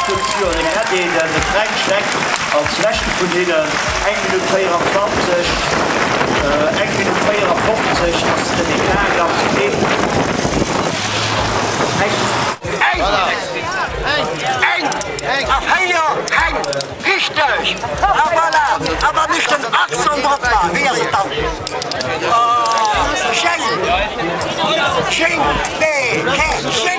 50 Joer den Äddi, de Fränk Schleck als leschte vun hinnen, eng Minutt 24, eng Minutt 54 ass den Ecart ganz genee. Eng. Eng, eng a 4 Hänn, richteg! A voilà! A wann ech den Accent drop man, wéi ass et dann? Oh, scheng, scheng, nee, keng, scheng.